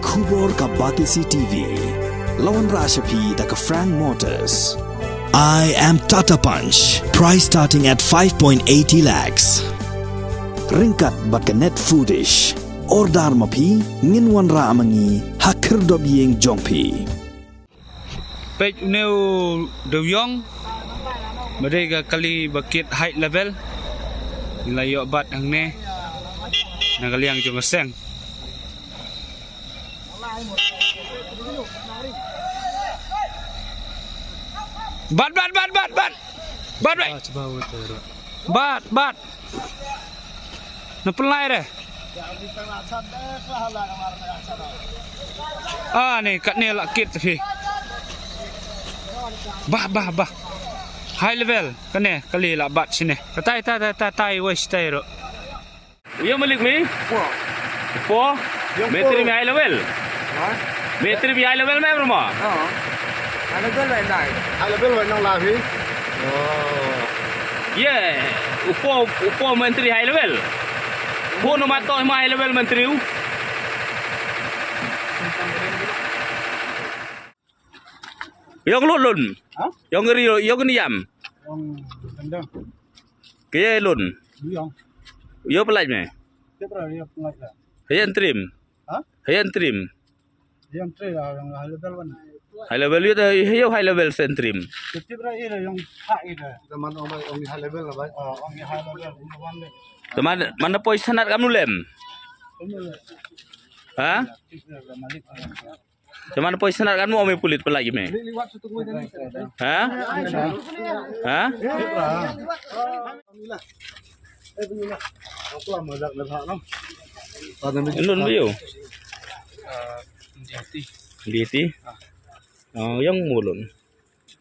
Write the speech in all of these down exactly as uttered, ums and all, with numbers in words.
Khubor ka Batesi T V. La wanrah sha phi da ka Frank Motors. I am Tata Punch. Price starting at five point eighty lakhs. Ryngkat bad ka Net Foodish. Order ma phi, ngin wanrah ma ngi ha khyrdop ïing jong phi. Peit une u dewïong. Ba dei ka kali ba kit high level. Ngi la ïoh bat hangne na ka liang jong ka seng. Bat, bat, bat, bat, bat. Bat, bat. Bat, bat. Na pynlai re. Ah, ni kat ni la kit hi. Bah, bah, bah. High level. Kane kali la bat sini. Katai, tai, tai, tai, tai, wei sitai ro. Ïa malik mi? Four. Four? Ïa me four. Trip high level? Ha? Me trip high level me, bro, ma? Ha. High level wei nai. High level wei nang la hi. Oh. Ye, upo, upo menteri high level. Bo no mato ma high level menteri u. Ïong lun lun. Ha? Ïong ri, ïong ni yam. Ïong kendang. Ke ye lun. Ïong. Ïong pelaj me. Tip ra ïong pelaj la. Hayan trim. Ha? Hayan trim. Ïong trim la, ïong high level wan. High level ïong, ïong high level sen trim. Tip ra ïong ha ïong. Zaman ong bai ong high level la bai. Ah, ong high level wan le. Teman mana poi sanat kam nulem. Ong le. Ha? Tip ra malik. Cuman poi sanat kan mo me pulit pelagi me. Ha? Ha? Lun bio. Diati. Oh, yang mulun.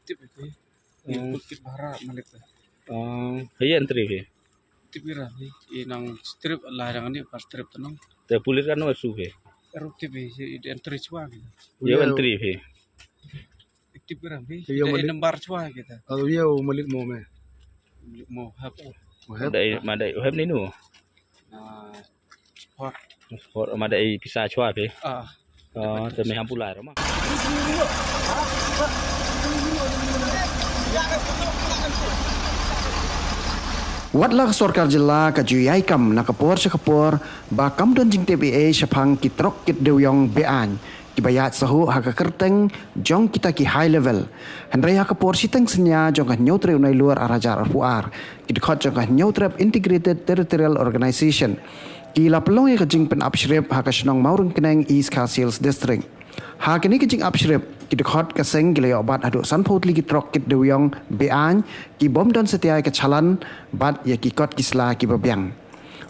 Tip itu. Hmm. Ikut kit bara malik. Oh, hayan trim hi. Tip ira hi. I nang strip la rang ni pas strip tenang. Te pulit kan no su hi. Eru tip hi, i entry chwa hi. Ye entry hi. Tip ira hi. Ye malik. Number chwa kita. Kalau ye malik mo me. Malik mo hap. Mo hap. Madai, madai, hap ni nu. Ah, Hot. Hot, ma dei pisa chwa phi. Ah. Oh, te me ham pulai ro ma. Wat la ka sorkar jylla ka ju ïai kam na ka por sha ka por ba kam don jingtip ei ei shaphang ki trok kit dewïong be-aiñ kiba ïaid sahut ha ka kyrteng jong kita ki high level. Hynrei ha ka por shiteng synñia jong ka hynñiew tarik u Nailur ar hajar arphew ar, ki dkhot jong ka Hynñiewtrep Integrated Territorial Organization ki la pynlong ïa ka jingpynap shrip ha ka shnong Mawryngkneng, East Khasi Hills District. Ha kane ka jingap shrip, ki dkhot ka seng ki la ïoh bat haduh sanphew tylli ki trok kit dewïong be-aiñ ki bym don satia ïa ka challan bad ïa ki kot ki sla kiba biang.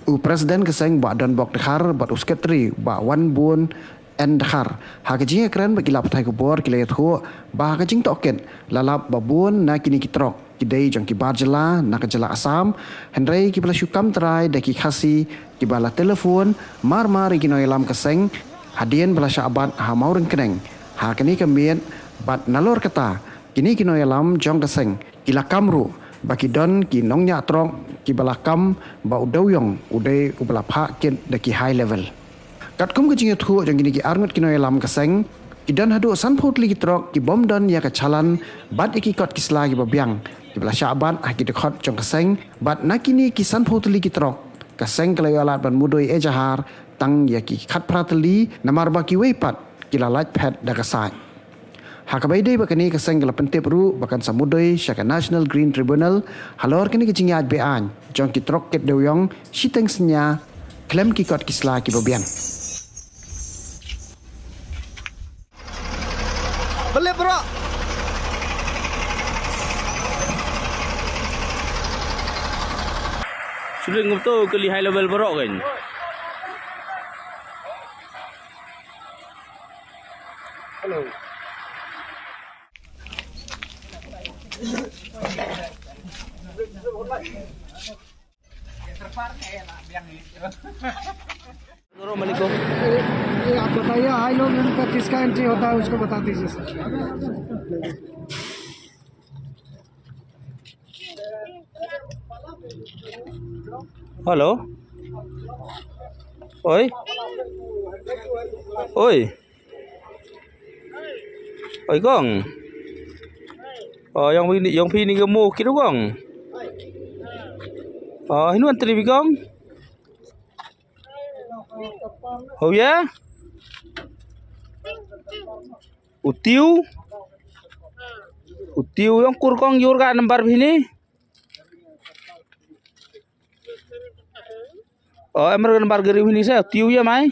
U President ka seng Bah Donbok Dkhar bad u Secretary Bah Wanbun N Dkhar, ha ka jingïakren bad ki lad pathai khubor, ki la ïathuh ba ha ka jingtohkit la lap ba bun na kine ki trok ki dei jong ki bar jylla na ka jylla Assam, hynrei kiba la shu kam trai da ki Khasi kiba la telephone mar mar ïa ki nongïalam ka seng hadien ba la shah bat ha Mawryngkneng ha kane ka miet. Bad nalor kata, kine ki nongïalam jong ka seng ki la kam ruh ba ki don ki nongñiah trok kiba la kam ba u dewïong u dei uba la phah kit da ki high level. Katkum ka jingïathuh jong kine ki arngut ki nongïalam ka seng, ki don haduh sanphew tylli ki trok ki bym don ïa ka challan bad ïa ki kot ki sla kiba biang kiba la shah bat ha ki dkhot jong ka seng. Bad na kine ki sanphew tylli ki trok, ka seng ka la ïoh lad ban mudui ejahar tang ïa ki khatphra tylli, namar ba kiwei pat ki la lait phet da ka saiñ. Ha kaba ïadei bad kane, ka seng ka la pyntip ruh ba kan sa mudui sha ka National Green Tribunal halor kane ka jingïaid be-aiñ jong ki trok kit dewïong shiteng synñia khlem ki kot ki sla kiba biang. Balik, bro. Sulit ngam tu kali high level, bro, kan. Hello. ये आप बताइए, हाई लो लेवल का किसका एंट्री होता है, उसको बता दीजिए सर। Hello. Oi. Oi. Oi kong. Oh, ïong phi ïong phi ni ka mo kit kong. Oh, hynwan tri phi kong. Oh ya. Utiu. Utiu ïong kur kong ïur ka number phi ni. Oh, em re number gari phi ni sa utiu ya mai.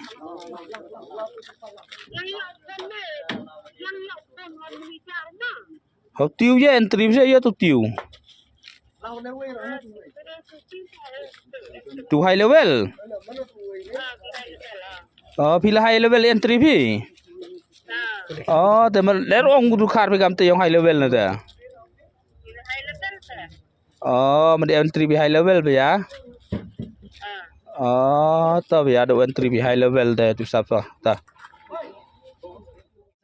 Utiu ya entry sa ya utiu. Tu high level. Oh, phi la high level entry phi. Oh, te mer der ong du khar phi kam te ïong high level na te. Oh, mer der entry phi high level phi ya. Oh, to phi ya du entry phi high level te tu sap to ta.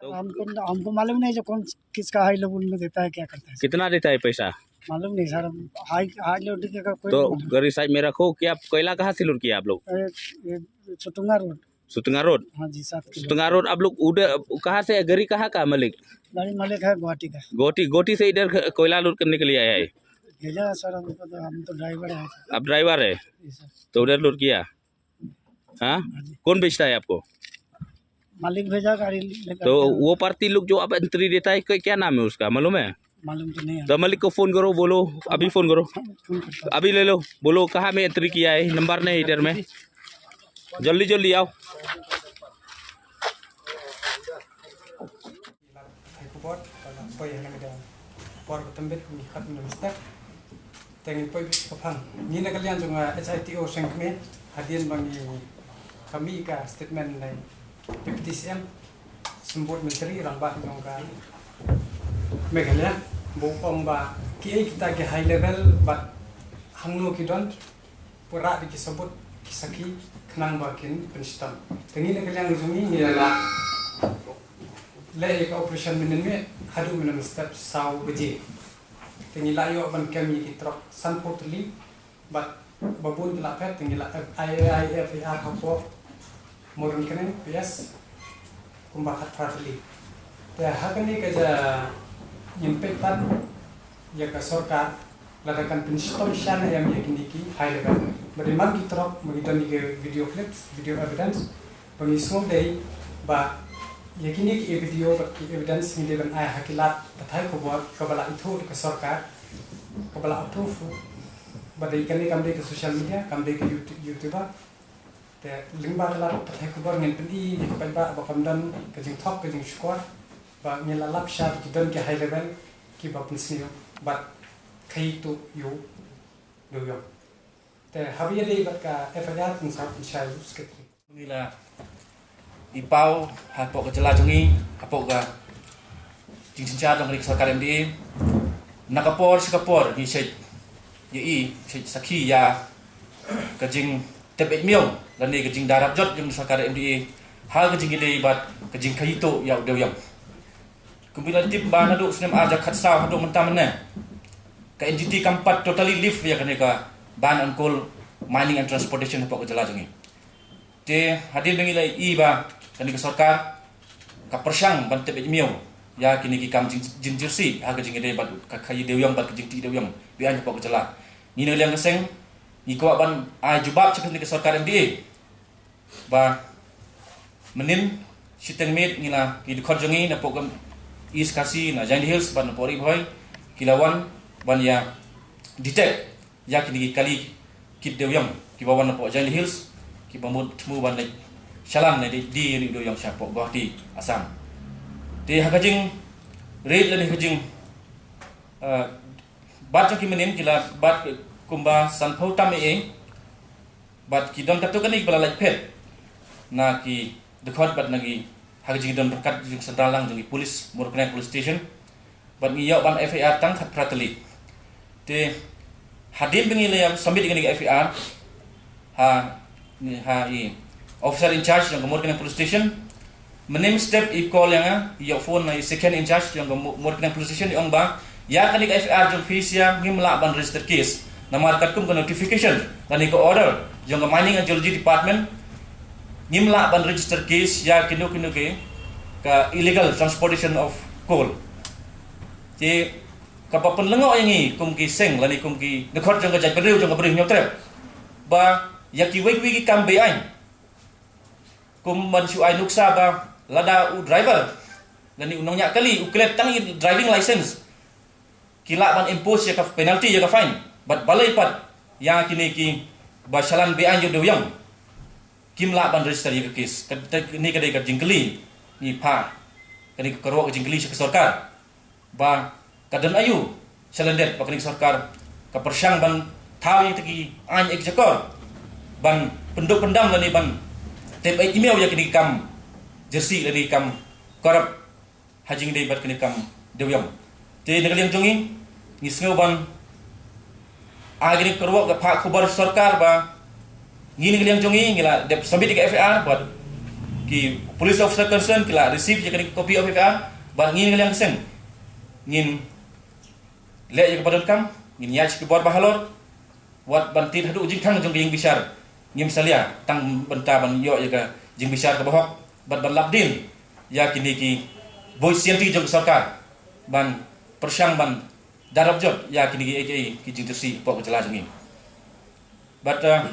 तो हमको, हमको मालूम नहीं जो कौन किसका हाई लेवल में देता है, क्या करता है। कितना देता है पैसा? मालूम नहीं सर, हम हाई, हाई लेवल का कोई तो नहीं मालूम। गरी साइड में रखो कि आप कोयला कहाँ से लोड किया आप लोग? ए, ए, सुतुंगा रोड। सुतुंगा रोड? हाँ जी, सात किलो। सुतुंगा रोड आप लोग उधर कहाँ से, गरी कहाँ का मालिक? गाड़ी मालिक है गुवाहाटी का। गुवाहाटी, गुवाहाटी से इधर ख-, कोयला लोड करने के लिए आया है? भेजा है सर, हमको तो, हम तो ड्राइवर है। आप ड्राइवर है? जी सर। तो उधर लोड किया? हाँ? हाँ जी। कौन भेजता है आपको? मालिक भेजा गाड़ी लेकर तो के। वो पार्टी लोग जो आप एंट्री देता है, क्या, क्या नाम है उसका, मालूम है? मालूम तो नहीं है। तो मालिक को फोन करो, बोलो, अभी फोन करो। फोन करता हूँ। अभी ले लो, बोलो कहाँ में एंट्री किया है, नंबर नहीं इधर में। जल्दी जल्दी आओ। Pathai khubor, ba la poi ha kane ka por ba tymmen kum ki khat minit mynstep. Te ngin poi beit sha ka phang. Ngi na ka liang jong, ah, H I T O Seng Kmie, hadien ba ngi khmih ka statement na Deputy C M, Symbud Myntri Rangbah jong ka Meghalaya, ba u ong ba kiei kita ki high level bad hangno ki don, pura da ki sabut ki sakhi khnang ba kin pynshitom. Te ngi na ka liang jong ngi ngi la leh ïa ka operation mynnin miet haduh mynnin step saw baje. Te ngi la ïoh ban kem ïa ki trok sanphew tylli bad ba bun ki la phet, te ngi la F I R, F I R hapoh Mawryngkneng P S kumba khatphra tylli. Te ha kane ka jaka ngin peit pat ïa ka sorkar lada kan pynshitom sha ne em ïa kine ki high level. Ba dei man ki trok, ba ngi don ïa ki video clips, video evidence, ba ngi sngewdei ba ïa kine ki video bad ki evidence ngi dei ban ai ha ki lad pathai khubor kaba la ithuh da ka sorkar, kaba la approve. Ba dei kane kam dei ka social media, kam dei ka YouTube, YouTuber. Te lyngba ka lad pathai khubor ngin pyni ïa ki paidbah ba kam don ka jingthok ka jingshukor ba ngi la lap sha ki don ki high level kiba pynsniew bad khaïi tuh ïa u dewïong. Te haba ïadei bad ka F I R, pynsaw pynshai u secretary. Ngi la i paw hapoh ka jylla jong ngi, hapoh ka jingsynshar jong ka sorkar M D A. Na ka por sha ka por ngi shait ïa i, shait sakhi ïa ka jingtep beit miaw lane ka jingdarap jot jong ka sorkar M D A ha ka jingïadei bad ka jingkhaïi tuh ïa u dewïong. Kumba la tip ba naduh snem ar hajar khatsaw haduh mynta mynne, ka N G T kam pat totally lift ïa kane ka ban on coal mining and transportation hapoh ka jylla jong ngi. Te hadien ba ngi la i ba kane ka sorkar ka pyrshang ban tep beit miaw ïa kine ki kam jing-, jingjyrsieh ha ka jingïadei bad ka khaïi dewïong bad ka jingtih dewïong bad hapoh ka jylla, ngi na ka liang ka seng ngi kwah ban ai jubab sha kane ka sorkar M D A. Ba mynnin shiteng miet ngi la, ki dkhot jong ngi napoh ka East Khasi, na Jaintia Hills bad napoh Ri Bhoi ki la wan ban ïa detect ïa kine ki kali kit dewïong kiba wan napoh Jaintia Hills, kiba mut thmu ban leit shalan ne die ïa u dewïong shapoh Guwahati, Assam. Te ha ka jingreid lane ha ka jing, eh, bat jong ki mynnin ki la bat kumba sanphew tam eh. Bad ki don katto katne kiba la lait phet na ki dkhot bad na ki, ha ka jingdon ryngkat jong central lang jong ki police, Mawryngkneng Police Station. Bad ngi ïoh ban F I R tang khatphra tylli. Te hadien ba ngi la ïa submit ïa kane ka F I R ha, ha i officer in charge jong ka Mawryngkneng Police Station, mynhynnin step i call ïa nga, i ïoh phone na i second in charge jong ka Mo-, Mawryngkneng Police Station, i ong ba ïa kane ka F I R jong phi sha ngim lah ban register case. Namar katkum ka notification lane ka order jong ka Mining and Geology Department, Ngim lah ban register case ïa kino kino ki ka illegal transportation of coal. Te kaba pynlyngngoh ïa ngi kum ki seng lane kum ki dkhot jong ka jaitbynriew jong ka Bri Hynñiewtrep ba ïa kiwei kiwei ki kam be-aiñ, kum ban shu ai nuksa ba lada u driver lane u nongñiah kali u klet tang ïa driving license, ki lah ban impose ïa ka penalty, ïa ka fine. Bad balei pat ïa kine kiba shalan be-aiñ ïa u dewïong kim lah ban register ïa ka case? Kane ka dei ka jingkylli ngi phah, kane ka kyrwoh ka jingkylli sha ka sorkar ba ka don aïu shalyndet ba kane ka sorkar ka pyrshang ban thaw ïa kita ki aiñ, ïa ki jakor ban pynduh pyndam lane ban tep ïa ki miaw ïa kine ki kam jyrsieh lane ki kam corrupt ha jingdei bad kane ka kam dewïong. Te na ka liang jong ngi, ngi sngew ban ai kane ka kyrwoh, ka phah khubor sorkar ba ngi na ka liang jong ngi ngi la dep submit ïa ka F I R bad ki police officer concerned ki la receive ïa kane ka copy of F I R, bad ngi na ka liang ka seng ngin leh ïa kaba donkam, ngin ïaid sha ki bor ba halor, wat ban tied haduh jingkhang jong ka ïingbishar. Ngim salia tang bynta ban ïoh ïa ka jingbishar kaba hok bad ban lap dien ïa kine ki buit sianti jong ka sorkar ban pyrshang ban darap jot ïa kine ki, ki, ki jingjyrsieh hapoh ka jylla jong ngi. Bad, uh,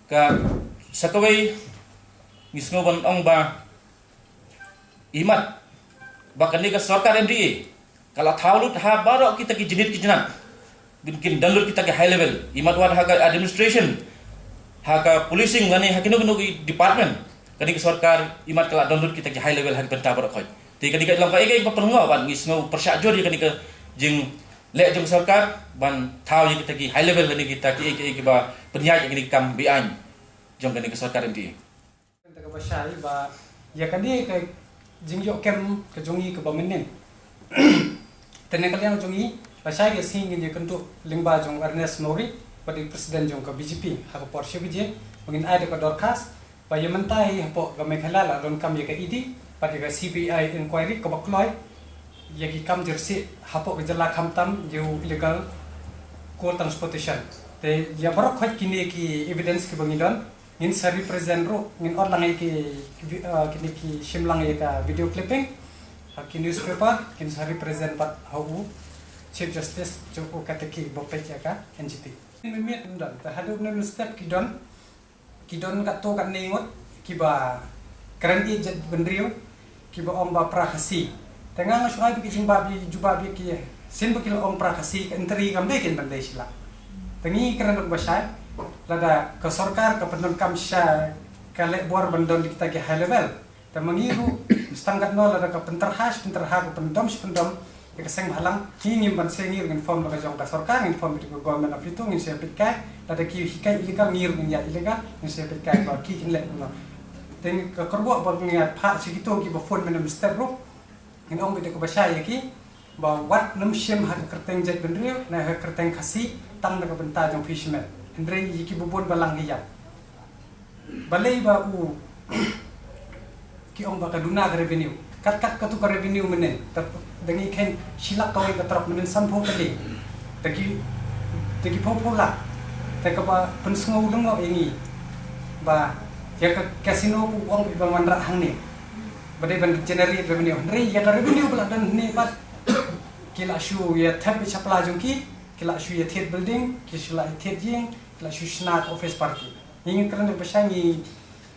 ka sa kawei, ngi sngew ban ong ba imat ba kane ka sorkar M D A ka la thaw lut ha baroh kita ki jingit ki jinat ba kin don lut kita ki high level, imat wat ha ka administration, ha ka policing lane ha kino kino ki department. Kane ka sorkar imat ka la don lut kita ki high level ha ki bynta baroh khoit. Te kane ka long kaei kaei ba pynlyngngoh, bad ngi sngew pyrshah jur ïa kane ka jingleh jong ka sorkar ban thaw ïa kita ki high level lane kita kiei kiei kiba pynïaid ïa kane ka kam be-aiñ jong kane ka sorkar M D A. Te kaba shai ba ïa kane ka jingïoh kem ka jong ngi kaba mynnin. Te na ka liang jong ngi, lashai ka sngi ngin ïakynduh lyngba jong Ernest Mawrie, ba dei president jong ka B J P, ha ka por shi baje ba ngin ai da ka dorkhas ba ïa mynta hi hapoh ka Meghalaya la donkam ïa ka E D bad ïa ka C B I inquiry kaba kloi ïa ki kam jyrsieh hapoh ka jylla, khamtam ïa u illegal coal transportation. Te ïa baroh khoit kine ki evidence kiba ngi don, ngin sa represent ruh, ngin ot lang ïa ki vi-, uh, kine ki shim lang ïa ka video clipping ha ki newspaper, ngin sa represent pat ha u Chief Justice jong u Kateki ba peit ïa ka N G T. Mynmiet ym don, te haduh mynne mynstep ki don, ki don katto katne ngut kiba kren ïa jaitbynriew, kiba ong ba pra Khasi. Te nga nga shu ai beit ki jingbha beit, jubab beit ki, sien ba ki la ong pra Khasi, ka entry kam dei kin ban dei shi lak. Te ngi kren ruh ba shai, lada ka sorkar ka pyndonkam shisha ka leh bor ban don kita ki high level. Te ma ngi ruh, stang katno lada ka pynterha shi pynterha, ka pyndom shi pyndom ïa ka seng bhalang, ngi ngim banse, ngi ruh ngin form da ka jong ka sorkar, ngin form da ka government of itu, ngin sa peit kai, lada ki hikai illegal, ngi ruh ngin ïa illegal, ngin sa peit kai ba ki kin leh kumno. Te ka kyrwoh ba ngi ïa phah sha kito kiba phone mynne mynstep ruh, ngin ong beit da kaba shai ïa ki ba wat nym shim ha ka kyrteng jaitbynriew ne ha ka kyrteng Khasi tang na ka bynta jong phi shimet. Hynrei ïa kiba bun balang hi ïap. Balei ba u, ki ong ba ka duna ka revenue. Kat kat katu ka revenue mynne, da, da ngi kheiñ shi lak kawei ka trok mynne sanphew tylli. Da ki, da ki phew phew lak. Te kaba pynsngew lyngngoh ïa ngi ba ïa ka casino ba u ong ba wanrah hangne ba dei ban generate revenue. Hynrei ïa ka revenue ba la don hangne pat, ki la shu ïa thep ïa shapla jong ki, ki la shu ïa thied building, ki shu la ïa thied ïing, ki la shu shna ka office parking. Ngi ngin kren ba shai, ngi,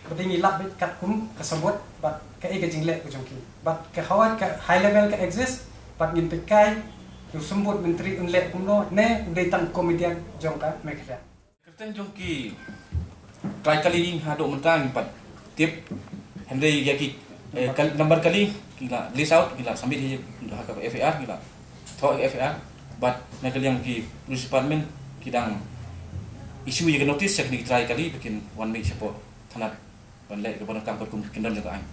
ba dei ngi lap beit katkum ka sabut bad kaei ka jingleh ka jong ki. Bad ka hawai ka high level ka exist, bad ngin peit kai ïa u symbud myntri un leh kumno, ne u dei tang comedian jong ka Meghalaya. Kyrteng jong ki trai kali haduh mynta ngim pat tip. Hynrei ïa ki, eh, kal-, number kali ki la list out, ki la submit hi ha ka F I R, ki la thoh ha ka F I R. Bad na ka liang ki police department ki dang issue ïa ka notice sha kine ki trai kali ba kin wan mih shapoh thanat ban leh kaba donkam katkum ki kyndon jong ka aiñ.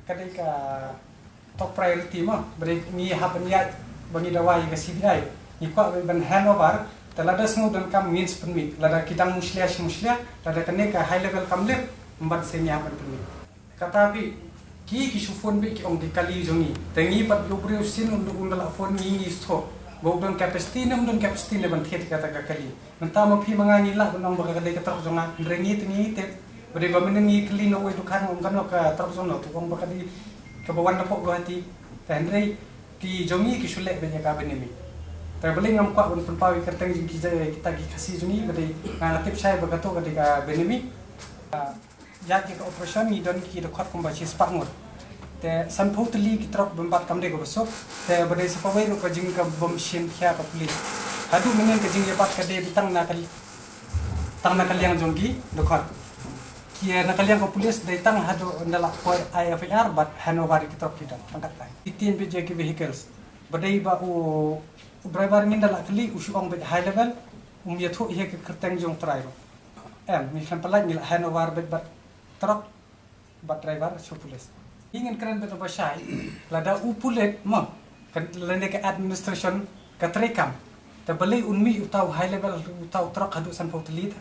Ka dei ka top priority mo, ba dei ngi hap ban ïaid, ba ngi dawa ïa ka C B I. Ngi kwah ban hand over, te lada sngew donkam ngin sa pynmih, lada ki dang mushlia shi mushlia, lada kane ka high level kam lip, ym banse ngi hap ban pynmih. Kata phi, ki, ki shu phone beit ki ong ki kali jong ngi. Te ngi pat ïa u briew sien un, un da la phone ngi, ngi shu thoh ba u don capacity ne ym don capacity ne ban thied kata ka kali. Mynta ma phi ma nga ngi lah ban ong ba ka dei ka trok jong nga, hynrei ngi te ngi tip Hynrei ba mynne ngi kylli na uwei u dukhan, ong kano ka trok jong no, u ong ba ka dei kaba wan napoh Guwahati. Te hynrei ki jong ngi ki shu leh beit ïa ka Benami. Te balei ngam kwah ban pynpaw ïa ka kyrteng jong ki, kita ki Khasi jong ngi, ba dei nga tip shai ba kato ka dei ka Benami. Ïa ki ka operation ngi don ki dkhot kumba shispah ngut. Te sanphew tylli ki trok bym bat kam dei kaba suk. Te ba dei sa kawei ruh ka jing ka bym shim khia ka pulit. Haduh mynnin ka jingïabat ka dei tang na ka, tang na ka liang jong ki dkhot. Ki na ka liang ka pulit dei tang haduh ynda la poi ai F I R bad hand over ki trok ki don. Tang katne. Ki tin beit ïa ki vehicles. Ba dei ba u, u driver ngin da la kylli u shu ong beit high level. Um ïathuh ïa ka kyrteng jong u driver. Em, ngi khlem pynlait ngi la hand over beit bad trok bad driver sha pulit. Ngi ngin kren beit ba shai, lada u pulit mo, kan lane ka administration ka treikam. Te balei un mih uta u high level, uta u trok haduh sanphew tylli te.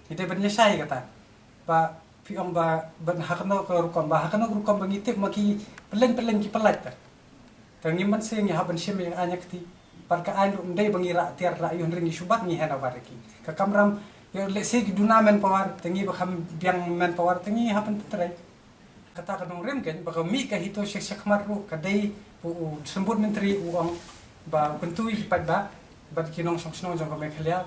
Ngi dei ban ïa shai kata. Ba phi ong ba ban ha kano ka rukom, ba ha kano ka rukom ba ngi tip ma ki pyllein pyllein ki pynlait te. Te ngim banse ngi hap ban shim ïa ka aiñ ïa kti. Bad ka aiñ ruh ym dei ba ngi rah tiar rah ïoh, hynrei ngi shu bat ngi hand over ïa ki. Ka kamram ïoh lehse ki duna manpower, te ngi ba kham biang manpower te ngi hap ban pyntrei. Kata ka nongrim kein ba ka mih ka HITO sha shakhmat ruh ka dei u, u symbud myntri u ong ba u kyntu ïa ki paidbah bad ki nongshong shnong jong ka Meghalaya.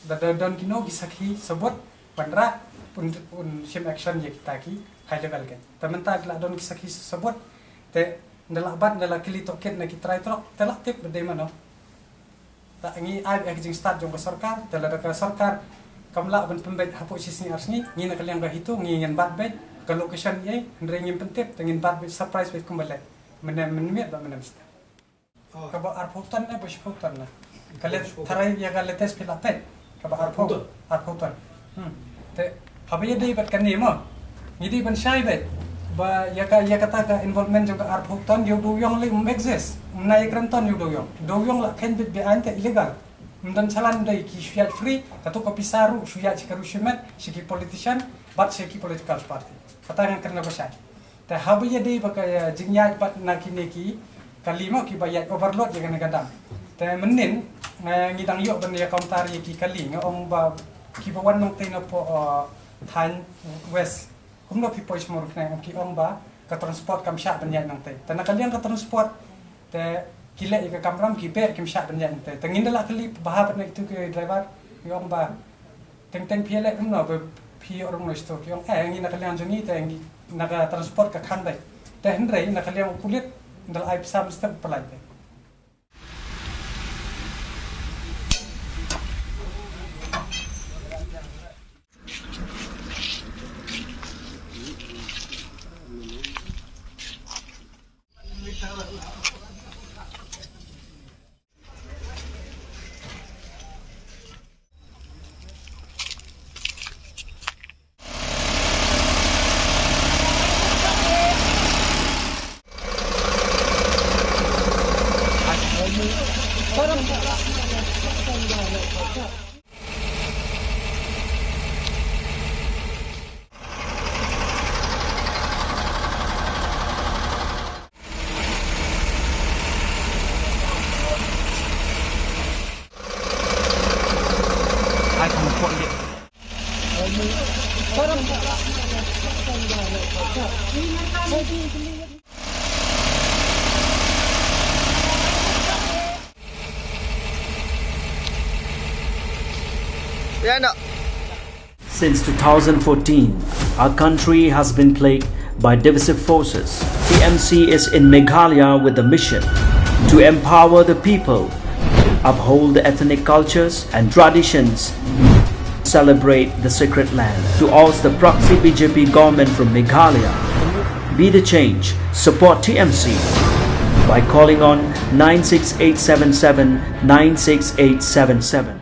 Da, da don kino ki sakhi sabut ban rah un, un shim action ïa kita ki high level kein. Te mynta ki la don ki sakhi sabut te ynda la bat, ynda la kylli tohkit na ki trai trok, te la tip ba dei mano. Te ngi ai ïa ka jingstad jong ka sorkar, te lada ka sorkar kam lah ban pynbeit hapoh shi sngi ar sngi, ngi na ka liang ka HITO ngi ngin bat beit ka location ei, hynrei ngim pyntip, te ngin bat beit surprise beit kumba leh mynne mynmiet bad mynne mynstep. Kaba arphew ton ne ba shiphew ton ne? Ka let tharai ïa ka latest phi la peit. Kaba arphew ton. Arphew ton. Hmm. Te haba ïa dei bad kane mo, ngi dei ban shai beit ba ïa ka, ïa kata ka involvement jong ka arphew ton, ïa u dewiong lei um exist. Um nai ïa kren ton ïa u dewiong. Dewiong la kheiñ beit be-aiñ te illegal. Um don chalan, dei ki shu ïaid free, kato ka pisa ruh shu ïaid sha ka riew shimet, sha ki politician bad sha ki political party. Kata ngan kren ba shai. Te haba ïa dei ba ka, eh, jingïaid bad na kine ki kali mo kiba ïaid overload ïa kane ka dam. Te mynnin, eh, ngi dang ïoh ban ïa counter ïa ki kali, nga ong ba kiba wan nangtei napoh, eh, thaiñ West. Kumno phi poi sha Mawryngkneng, ki ong ba ka transport kam shah ban ïaid nangtei. Te na ka liang ka transport te ki leh ïa ka kamram, ki beh kim shah ban ïaid nangtei. Te ngin da la kylli bha bad na kitu ki driver, ki ong ba teng teng phi leh kumno ba phi ïoh rung na shuh, ki ong, eh, ngi na ka liang jong ngi te ngi na ka transport ka khang dei. Te hynrei na ka liang u pulit, ynda la ai pisa mynstep u pynlait dei. Since two thousand fourteen, our country has been plagued by divisive forces. T M C is in Meghalaya with the mission to empower the people, uphold the ethnic cultures and traditions, celebrate the sacred land. To oust the proxy B J P government from Meghalaya, be the change, support T M C by calling on nine six eight seven seven nine six eight seven seven.